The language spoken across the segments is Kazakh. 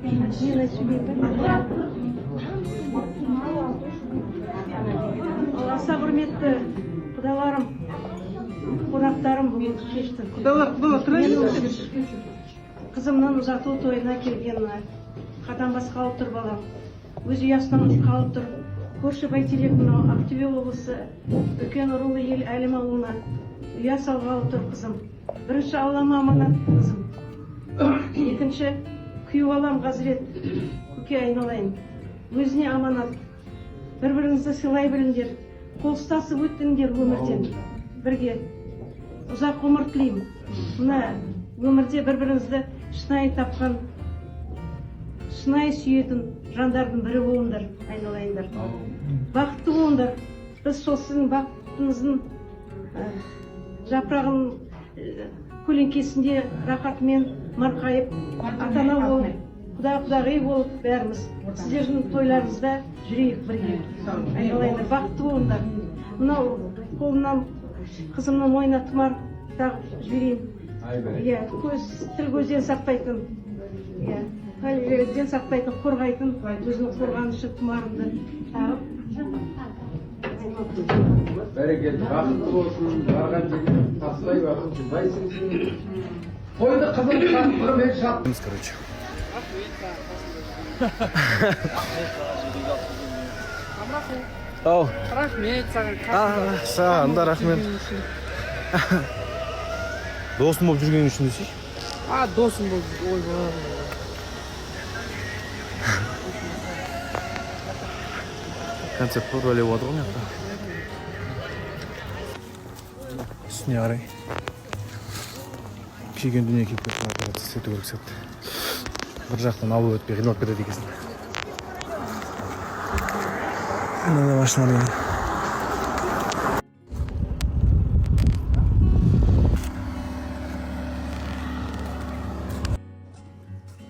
Мен сөйлеймін бе? Аса құрметті құдаларым, қонақтарым, бүгінгі кештің. Құдалар, құдалар, тұра беріңіздер. Қызымның ұзату тойына келген, қадам басқалы тұр балам. Өз ұясынан ұшқалы тұр. Көрші Бәйтерек, мынау Ақтөбе облысы, үлкен рулы ел Әлім ауылына ұя салғалы тұр қызым. Бірінші, Аллама аманат қызым. Екінші, күйеу балам Ғазірет көке, айналайын. Өзіне аманат. Бір біріңізді сыйлай біліңдер. Қол ұстасып өттіңдер өмірден. Бірге ұзақ ғұмыр тілеймін. Мына өмірде бір біріңізді шынайы тапқан, шынайы сүйетін жандардың бірі болыңдар, айналайындар. Бақытты болыңдар. Біз сол сіздің бақытыңыздың жапырағын көлеңкесінде рахатымен марқайып, ата ана болып, құда құдағи болып, бәріміз сіздердің тойларыңызда жүрейік бірге. Айналайындар, бақытты болыңдар. Мынау қолымнан қызымның мойнына тұмар тағып жіберейін. Иә, көз, тіл көзден сақтайтын, иә, пәлелерден сақтайтын, қорғайтын өзінің қорғанышы тұмарымды тағып. Бәрекелді, бақытты болсын, барған жеріне тастай бақыт бай сіңсін. Қойды қызым шаттығымен шат. Короче. Ау. Рахмет саған. А, саған да рахмет. Досым болып жүргенің үшін десейші. А, досым болып, ойбай. Концерт қой, рөлі болады ғой мына жақта. Үстіне қарай. Күйген дүние келіп кетті, операция істету керек сияқты. Бір жақтан алып өтпей қиналып кетеді екенсің. Мынандай машиналар келді.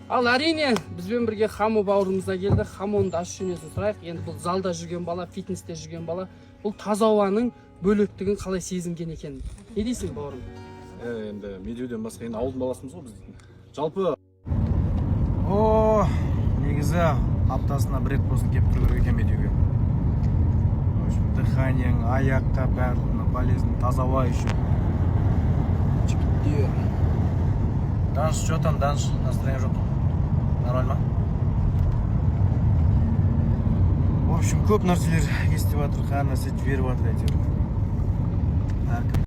Ал әрине, бізбен бірге Хамо бауырымыз да келді. Хамоның да ощущениесін сұрайық. Енді бұл залда жүрген бала, фитнесте жүрген бала, бұл таза ауаның бөлектігін қалай сезінген екен? Не дейсің, бауырым? Енді Медеуден басқа, енді ауылдың баласымыз ғой біз. Жалпы о, негізі аптасына бір рет болсын келіп тұру керек екен Медеуге. В общем, дыханиең, аяққа барлығына полезно, таза ауа еще. Жігіттер. Данш, что там, Данш? Настроение жоқ. Нормально ма? В общем, көп нәрселер естіп жатыр, әр нәрсе жіберіп жатыр әйтеуір. Әркім